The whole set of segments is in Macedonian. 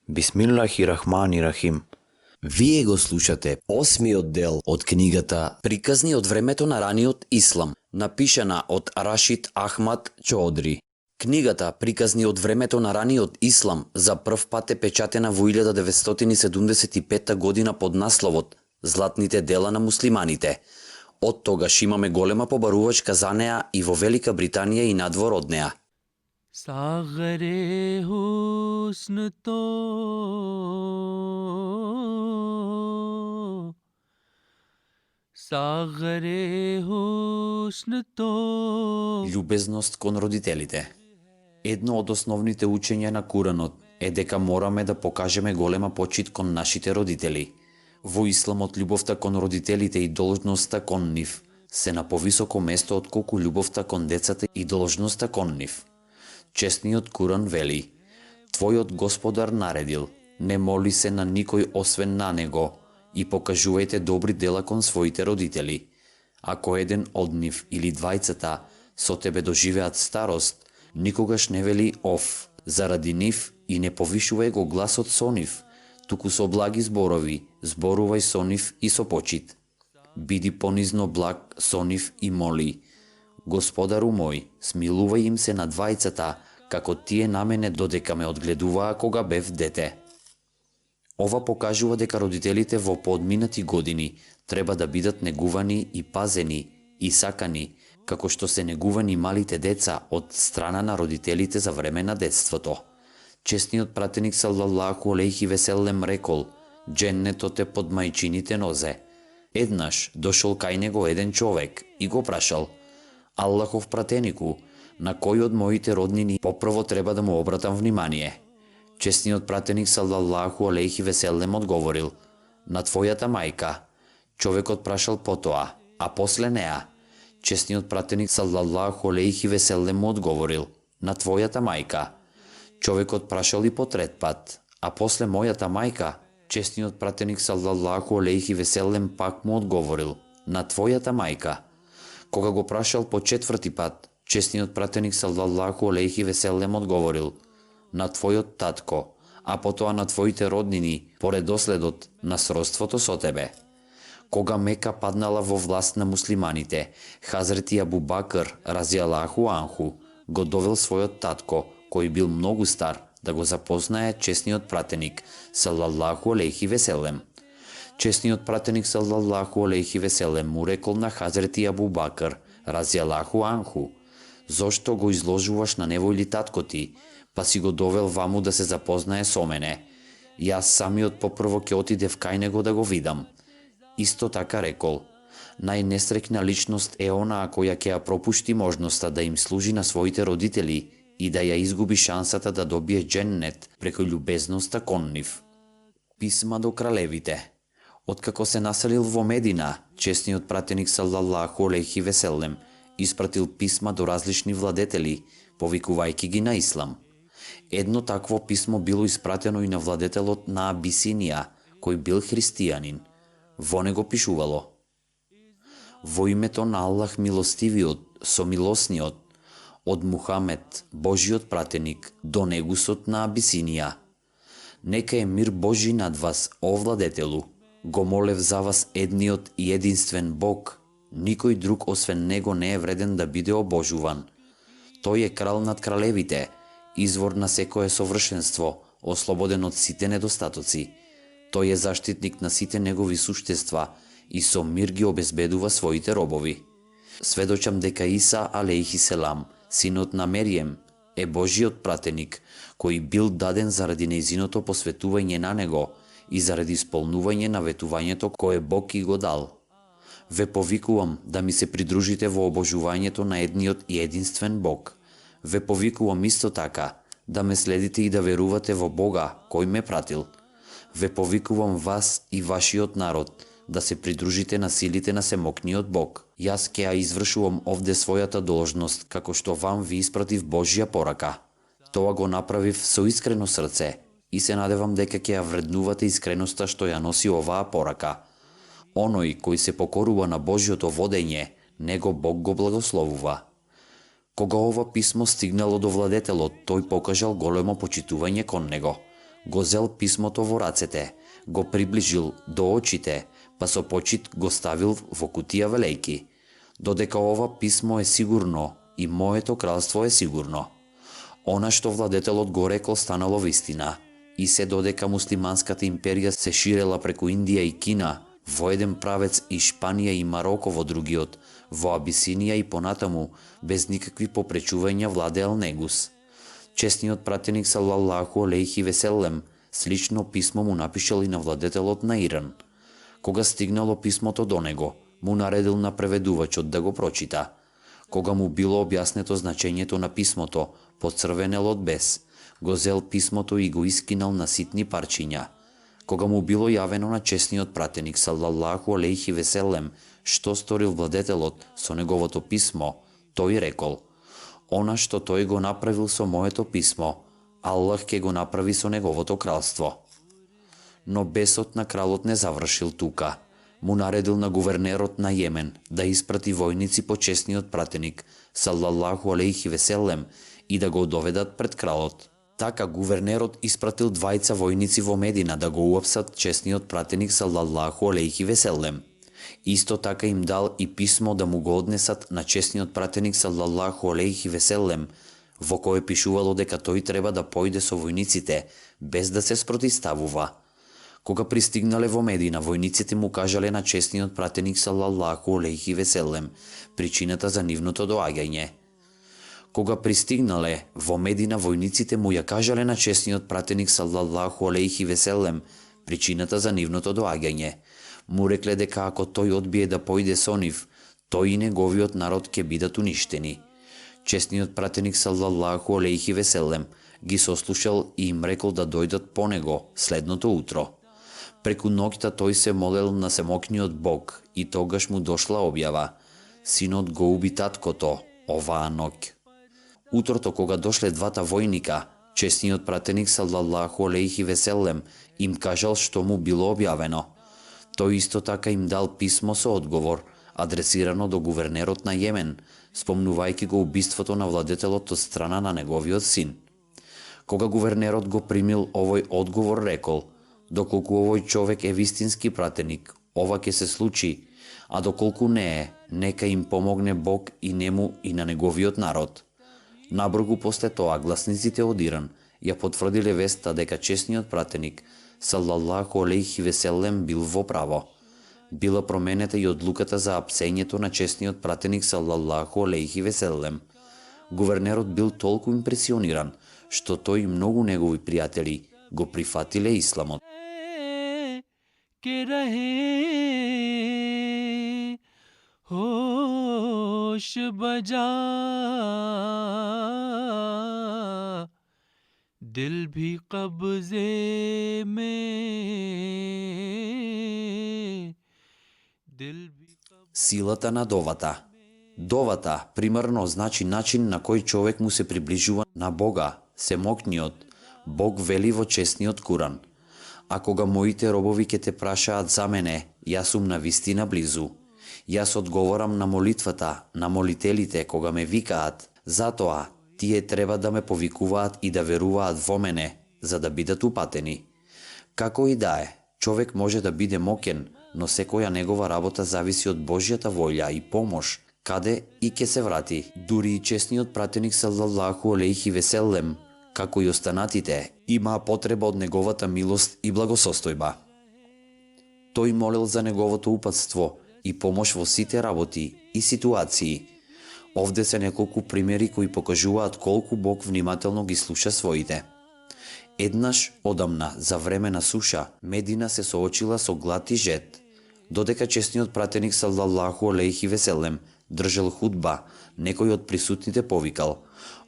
Бисмиллахи-рахмани-рахим. Вие го слушате осмиот дел од книгата Приказни од времето на раниот ислам, напишана од Рашид Ахмад Чоодри. Книгата Приказни од времето на раниот ислам за прв пат е печатена во 1975 година под насловот Златните дела на муслиманите. Од тогаш имаме голема побарувачка за неа и во Велика Британија и надвор од неа. सागरे हुस्न तो सागरे हुस्न तो Љубезност кон родителите. Едно од основните учења на Куранот е дека мораме да покажеме голема почит кон нашите родители. Во исламот љубовта кон родителите и должноста кон нив се на повисоко место отколку љубовта кон децата и должноста кон нив. Честниот Куран вели: Твојот Господар наредил, не моли се на никој освен на него и покажувајте добри дела кон своите родители. Ако еден од нив или двајцата со тебе доживеат старост, никогаш не вели оф заради нив и не повишувај го гласот со нив, туку со благи зборови зборувај со нив и со почит. Биди понизно благ со нив и моли: Господару мој, смилувај им се на двајцата, како тие на мене додека ме одгледуваа кога бев дете. Ова покажува дека родителите во поодминати години треба да бидат негувани и пазени и сакани, како што се негувани малите деца од страна на родителите за време на детството. Честниот пратеник салаллаху алейхи веселем рекол: Дженнетот е под мајчините нозе. Еднаш дошол кај него еден човек и го прашал: Аллахов пратенику, на кој од моите роднини попрво треба да му обратам внимание? Честниот пратеник салаллаху алейхи веселем одговорил: на твојата мајка. Човекот прашал потоа: а после неа? Честниот пратеник салаллаху алейхи веселем му одговорил: на твојата мајка. Човекот прашал и по трет пат: а после мојата мајка? Честниот пратеник салаллаху алейхи веселем пак му одговорил: на твојата мајка. Кога го прашал по четврти пат, честниот пратеник салаллаху алейхи веселем одговорил: на твојот татко, а потоа на твоите роднини по редоследот на сродството со тебе. Кога Мека паднала во власт на муслиманите, Хазрети Абу Бакр разијалаху анху го довел својот татко, кој бил многу стар, да го запознае честниот пратеник салаллаху алейхи веселем. Честниот пратеник салаллаху алейхи веселем му рекол на Хазрети Абу Бакр разијалаху анху: зошто го изложуваш на невојли татко ти, па си го довел ваму да се запознае со мене? Јас самиот попрво ќе отидев кај него да го видам. Исто така рекол: најнесрекна личност е онаа која ќе ја пропушти можноста да им служи на своите родители и да ја изгуби шансата да добие дженнет преку љубезноста кон нив. Писма до кралевите. Откако се населил во Медина, честниот пратеник салаллаху алейхи веселем испратил писма до различни владетели, повикувајќи ги на ислам. Едно такво писмо било испратено и на владетелот на Абисинија, кој бил христијанин. Во него пишувало: во името на Аллах милостивиот, somilosниот, од Мухамед, Божиот пратеник, до негусот на Абисинија. Нека е мир Божи над вас, о владетелу. Го молев за вас едниот и единствен Бог, никој друг освен него не е вреден да биде обожуван. Тој е крал над кралевите, извор на секое совршенство, ослободен од сите недостатоци. Тој е заштитник на сите негови суштества и со мир ги обезбедува своите робови. Сведочам дека Иса алейхи селам, синот на Мерием, е Божиот пратеник, кој бил даден заради нејзиното посветување на него и заради исполнување на ветувањето кое Бог ги го дал. Ве повикувам да ми се придружите во обожувањето на едниот и единствен Бог. Ве повикувам исто така да ме следите и да верувате во Бога кој ме пратил. Ве повикувам вас и вашиот народ да се придружите на силите на семокниот Бог. Јас ќе ја извршувам овде својата должност како што вам ви испратив Божја порака. Тоа го направив со искрено срце и се надевам дека ќе ја вреднувате искреноста што ја носи оваа порака. Оној кој се покорува на Божјото водење, него Бог го благословува. Кога ова писмо стигнало до владетелот, тој покажал големо почитување кон него. Го зел писмото во рацете, го приближил до очите, па со почит го ставил во кутија велејки. Додека ова писмо е сигурно и моето кралство е сигурно. Она што владетелот го рекол станало вистина. И се додека муслиманската империја се ширела преку Индија и Кина, во еден правец и Шпанија и Мароко во другиот, во Абисинија и понатаму, без никакви попречувања владеел Негус. Честниот пратеник салаллаху алейхи веселем слично писмо му напишал и на владетелот на Иран. Кога стигнало писмото до него, му наредил на преведувачот да го прочита. Кога му било објаснето значењето на писмото, поцрвенел од бес, го зел писмото и го искинал на ситни парчиња. Кога му било јавено на честниот пратеник салаллаху алейхи веселем што сторил владетелот со неговото писмо, тој рекол: "Она што тој го направил со моето писмо, Аллах ќе го направи со неговото кралство." Но бесот на кралот не завршил тука. Му наредил на гувернерот на Јемен да испрати војници по честниот пратеник салаллаху алейхи веселем и да го доведат пред кралот. Така гувернерот испратил двајца војници во Медина да го уапсат честниот пратеник салаллаху алейхи веселем. Исто така им дал и писмо да му го однесат на честниот пратеник салаллаху алейхи веселем, во кое пишувало дека тој треба да појде со војниците без да се спротиставува. Кога пристигнале во Медина, војниците му кажале на честниот пратеник салаллаху алейхи веселем причината за нивното доаѓање. Кога пристигнале во Медина, војниците му ја кажале на честниот пратеник салаллаху алейхи веселем причината за нивното доаѓање. Му рекле дека ако тој одбие да појде со нив, тој и неговиот народ ќе бидат уништени. Честниот пратеник салаллаху алейхи веселем ги сослушал и им рекол да дојдат по него следното утро. Преку ноќта тој се молел на семокниот Бог и тогаш му дошла објава: "Синот го уби таткото оваа ноќ." Утрото кога дошле двата војника, честниот пратеник салаллаху алейхи веселем им кажал што му било објавено. Тој исто така им дал писмо со одговор, адресирано до гувернерот на Јемен, спомнувајќи го убиството на владетелот од страна на неговиот син. Кога гувернерот го примил овој одговор, рекол: "Доколку овој човек е вистински пратеник, ова ќе се случи, а доколку не е, нека им помогне Бог и нему и на неговиот народ." Набргу после тоа гласниците од Иран ја потврдиле веста дека честниот пратеник салаллаху алейхи веселем бил во право. Била променета и одлуката за апсењето на честниот пратеник салаллаху алейхи веселем. Гувернерот бил толку импресиониран што тој и многу негови пријатели го прифатиле исламот. के रहे होश बजा दिल भी कब्जे में दिल भी Силата на довата. Довата, примерно, значи начин на кој човек му се приближува на Бога, Семокниот. Бог вели во честниот Куран: "А кога моите робови ќе те прашаат за мене, јас сум на вистина близу. Јас одговорам на молитвата, на молителите кога ме викаат. Затоа, тие треба да ме повикуваат и да веруваат во мене, за да бидат упатени." Како и да е, човек може да биде мокен, но секоја негова работа зависи од Божјата волја и помош, каде и ќе се врати. Дури и честниот пратеник салаллаху алейхи веселем, како и останатите, имаа потреба од неговата милост и благосостојба. Тој молел за неговото упатство и помош во сите работи и ситуации. Овде се неколку примери кои покажуваат колку Бог внимателно ги слуша своите. Еднаш одамна, за време на суша, Медина се соочила со глад и жет. Додека честниот пратеник салаллаху алейхи веселем држал худба, некој од присутните повикал: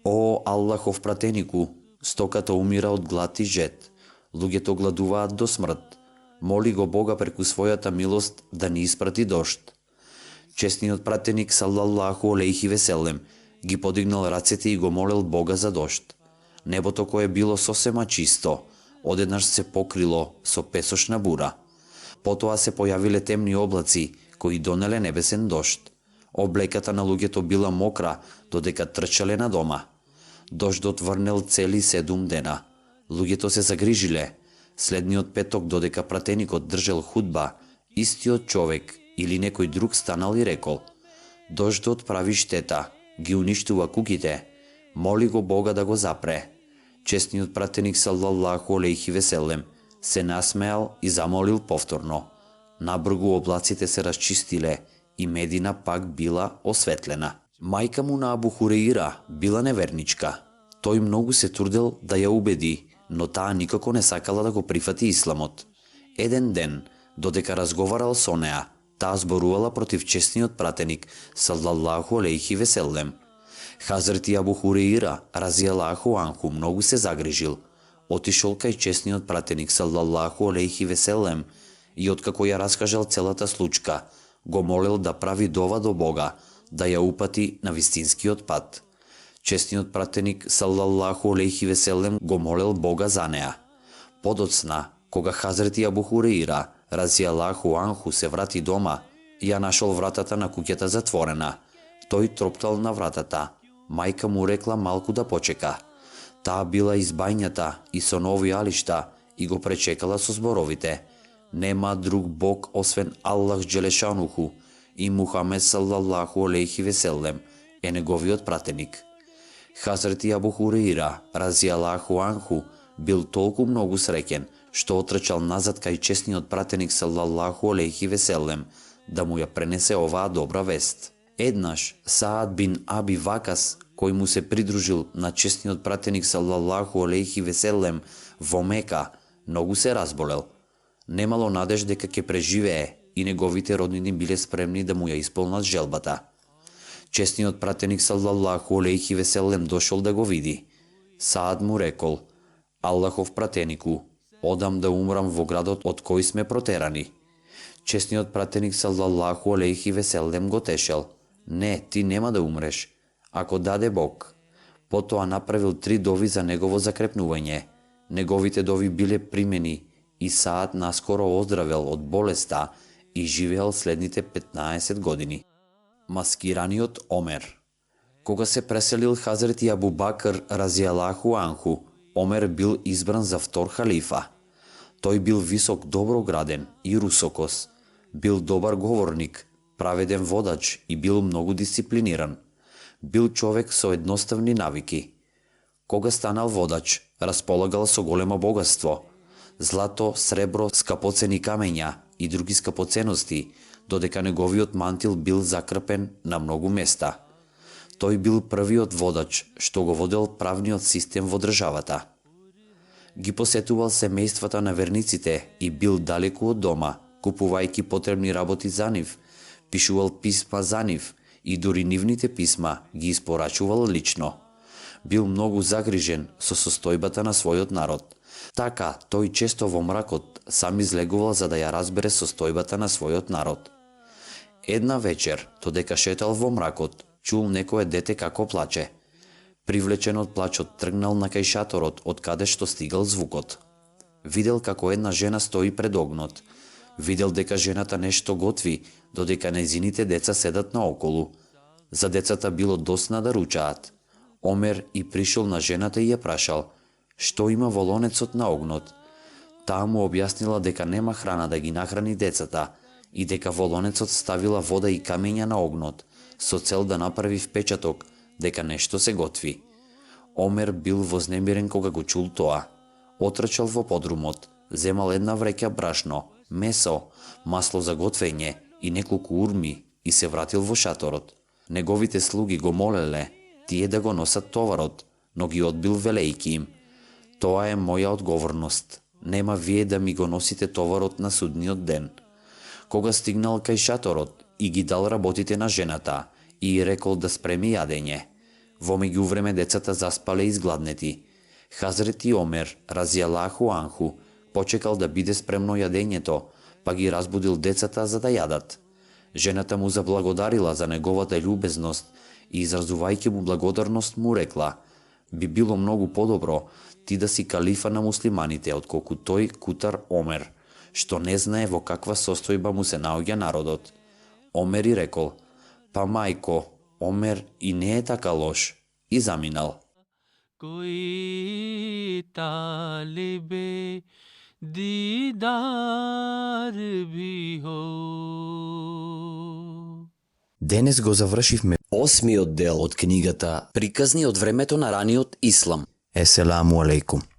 "О, Аллахов пратенику, стоката умира од глад и жет. Луѓето гладуваат до смрт. Моли го Бога преку својата милост да ни испрати дожд." Честниот пратеник салаллаху алейхи веселем ги подигнал рацете и го молел Бога за дожд. Небото кое било сосема чисто, одеднаш се покрило со песочна бура. Потоа се појавиле темни облаци кои донеле небесен дожд. Облеката на луѓето била мокра додека трчале на дома. Дождот врнел цели 7 дена. Луѓето се загрижиле. Следниот петок, додека пратеникот држел худба, истиот човек или некој друг станал и рекол: дождот прави штета, ги уништува куките, моли го Бога да го запре. Честниот пратеник саллаллаху алейхи веселем се насмеал и замолил повторно. Набргу облаците се расчистиле и Медина пак била осветлена. Мајка му на Абу Хурейра била неверничка. Тој многу се трудел да ја убеди, но таа никако не сакала да го прифати исламот. Еден ден, додека разговарал со неа, таа зборувала против честниот пратеник саллаллаху алейхи веселем. Хазрети Абу Хурейра разијаллаху анху многу се загрижил. Отишол кај честниот пратеник саллаллаху алейхи веселем и откако ја раскажал целата случка, го молел да прави дова до Бога, да ја упати на вистинскиот пат. Честниот пратеник саллаллаху алейхи веселем го молел Бога за неа. Подоцна, кога Хазрети Абу Хурейра разијаллаху анху се врати дома, ја нашол вратата на куќата затворена. Тој троптал на вратата. Мајка му рекла малку да почека. Таа била избајњата и со нови алишта и го пречекала со зборовите: нема друг Бог освен Аллах Джелешануху и Мухамед саллаллаху алейхи веселем е неговиот пратеник. Хазрети Абу Хурейра разијаллаху анху бил толку многу среќен што отрчал назад кај честниот пратеник саллаллаху алейхи веселем да му ја пренесе оваа добра вест. Еднаш Саад бин Аби Вакас, кој му се придружил на честниот пратеник саллаллаху алейхи веселем во Мека, многу се разболел. Немало надеж дека ќе преживее и неговите роднини биле спремни да му ја исполнат желбата. Честниот пратеник саллаллаху алейхи веселем дошол да го види. Саад му рекол: Аллахов пратенику, одам да умрам во градот од кој сме протерани. Честниот пратеник саллаллаху алейхи веселем го тешел: не, ти нема да умреш, ако даде Бог. Потоа направил 3 дови за негово закрепнување. Неговите дови биле примени и Саад наскоро оздравел од болеста и живеел следните 15 години. Маскираниот Омер. Кога се преселил Хазрети Абу Бакр разијаллаху анху, Омер бил избран за втор халифа. Тој бил висок, добро граден и русокос, бил добар говорник, праведен водач и бил многу дисциплиниран. Бил човек со едноставни навики. Кога станал водач, располагал со големо богатство, злато, сребро, скапоцени камења и други скапоценности, додека неговиот мантил бил закрпен на многу места. Тој бил првиот водач што го водел правниот систем во државата. Ги посетувал семејствата на верниците и бил далеку од дома, купувајќи потребни работи за нив, пишувал писма за нив и дури нивните писма ги испорачувал лично. Бил многу загрижен со состојбата на својот народ. Така, тој често во мракот сам излегувал за да ја разбере состојбата на својот народ. Една вечер, додека шетал во мракот, чул некое дете како плаче. Привлечен од плачот, тргнал на кај шаторот од каде што стигал звукот. Видел како една жена стои пред огнот. Видел дека жената нешто готви, додека нејзините деца седат наоколу. За децата било досна да ручаат. Омер и пришол на жената и ја прашал: што има во лонецот на огнот? Таа му објаснила дека нема храна да ги нахрани децата и дека во лонецот ставила вода и камења на огнот, со цел да направи впечаток дека нешто се готви. Омер бил вознемирен кога го чул тоа. Отрчал во подрумот, земал една вреќа брашно, месо, масло за готвење и неколку урми и се вратил во шаторот. Неговите слуги го молеле тие да го носат товарот, но ги одбил велејки им: тоа е моја одговорност, нема вие да ми го носите товарот на судниот ден. Кога стигнал кај шаторот и ги дал работите на жената и рекол да спреми јадење, во меѓувреме децата заспале изгладнети. Хазрети Омер разијаллаху анху почекал да биде спремно јадењето, па ги разбудил децата за да јадат. Жената му заблагодарила за неговата љубезност и изразувајќи му благодарност му рекла: би било многу подобро ти да си калифа на муслиманите отколку тој Кутар Омер, што не знае во каква состојба му се наоѓа народот. Омер и рекол: па мајко, Омер и не е така лош, и заминал. कोई तालिबे दीदार भी हो. Денес го завршивме 8-миот дел од книгата Приказни од времето на раниот ислам. Еселаму алейкум.